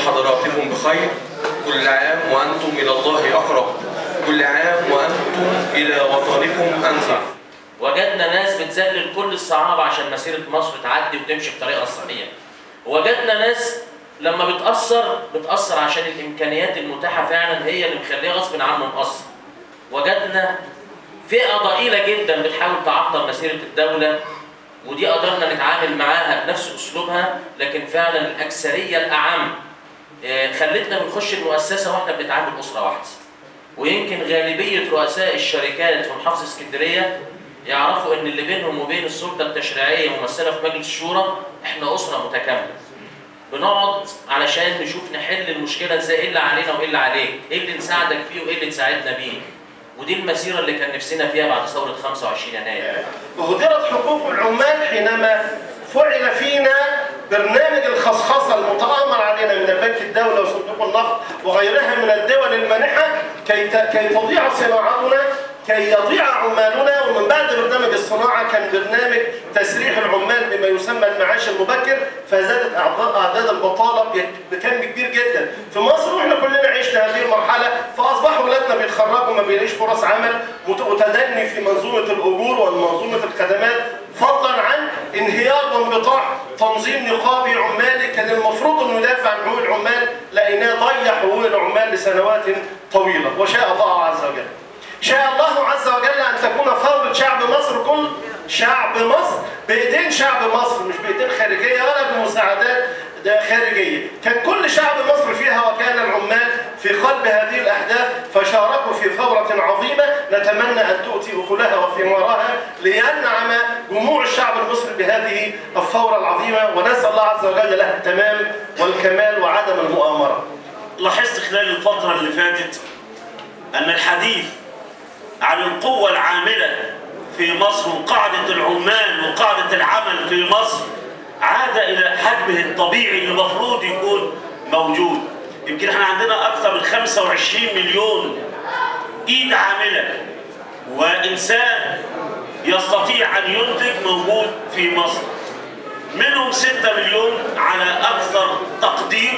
وحضراتكم بخير. كل عام وأنتم إلى الله أقرب، كل عام وأنتم إلى وطنكم أنفع. وجدنا ناس بتذلل كل الصعاب عشان مسيرة مصر تعدي وتمشي بطريقة صحيحة. وجدنا ناس لما بتأثر عشان الإمكانيات المتاحة فعلا هي اللي مخليها غصب عنه مقصر. وجدنا فئة ضئيلة جدا بتحاول تعطل مسيرة الدولة، ودي قدرنا نتعامل معاها بنفس أسلوبها، لكن فعلا الأكثرية الأعم خلتنا بنخش المؤسسة واحنا بنتعامل أسرة واحدة. ويمكن غالبية رؤساء الشركات في محافظة اسكندرية يعرفوا إن اللي بينهم وبين السلطة التشريعية ممثلة في مجلس الشورى إحنا أسرة متكاملة. بنقعد علشان نشوف نحل المشكلة ازاي، ايه اللي علينا وايه اللي عليك، ايه اللي نساعدك فيه وايه اللي تساعدنا بيه. ودي المسيرة اللي كان نفسنا فيها بعد ثورة 25 يناير. وهدرت حقوق العمال حينما فعل فينا برنامج الخصخصة المتآمر علينا من البنك الدولي وصندوق النقد وغيرها من الدول المانحة كي تضيع صناعتنا، كي يضيع عمالنا. ومن بعد برنامج الصناعة كان برنامج تسريح العمال بما يسمى المعاش المبكر، فزادت أعداد البطالة بكم كبير جدا في مصر، واحنا كلنا عشنا هذه المرحلة. فأصبحوا أولادنا بيتخرجوا ما بيلاقيش فرص عمل، وتدني في منظومة الأجور ومنظومة الخدمات، فضلا عن انهيار وانبطاح تنظيم نقابي عمالي كان المفروض انه يدافع عن حقوق العمال، لقيناه ضيع حقوق العمال لسنوات طويلة. وشاء الله عز وجل، شاء الله عز وجل أن تكون ثورة شعب مصر، كل شعب مصر، بإيدين شعب مصر، مش بإيدين خارجية ولا بمساعدات خارجية. كان كل شعب مصر فيها، وكان العمال في قلب هذه الأحداث، فشاركوا في ثورة عظيمة نتمنى أن تؤتي أكلها وثمارها لينعم جموع الشعب المصري بهذه الثورة العظيمة، ونسأل الله عز وجل لها التمام والكمال وعدم المؤامرة. لاحظت خلال الفترة اللي فاتت أن الحديث عن القوة العاملة في مصر وقاعدة العمال وقاعدة العمل في مصر عاد إلى حجمه الطبيعي اللي المفروض يكون موجود. يمكن احنا عندنا أكثر من 25 مليون إيد عاملة وإنسان يستطيع أن ينتج موجود في مصر، منهم 6 مليون على أكثر تقدير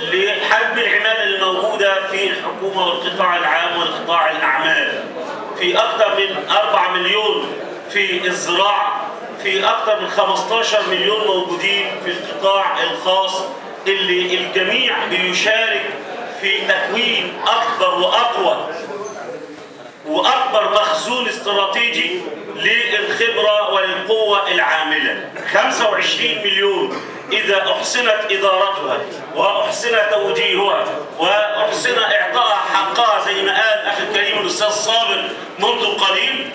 لحجم العمالة الموجودة في الحكومة والقطاع العام والقطاع الأعمال، في أكثر من 4 مليون في الزراعة، في أكثر من 15 مليون موجودين في القطاع الخاص اللي الجميع بيشارك في تكوين أكبر وأقوى وأكبر مخزون استراتيجي للخبرة وللقوة العاملة. 25 مليون إذا أحسنت إدارتها وأحسن توجيهها وأحسن إعطائها حقها زي ما قال أخي الكريم الأستاذ صابر منذ قليل،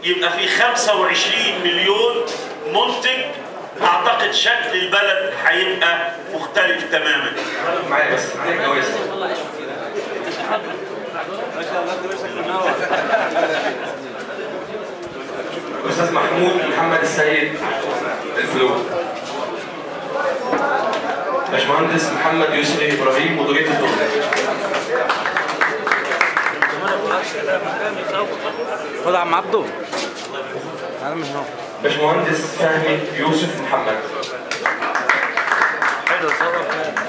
يبقى في 25 مليون منتج. أعتقد شكل البلد هيبقى مختلف تماما. معايا بس معايا جواز. الأستاذ محمود محمد السيد الفلوج، باشمهندس محمد يسري إبراهيم مديرية الدولة. خد عم عبده تعالى من هنا. باشمهندس فهمي يوسف محمد. حلو صور.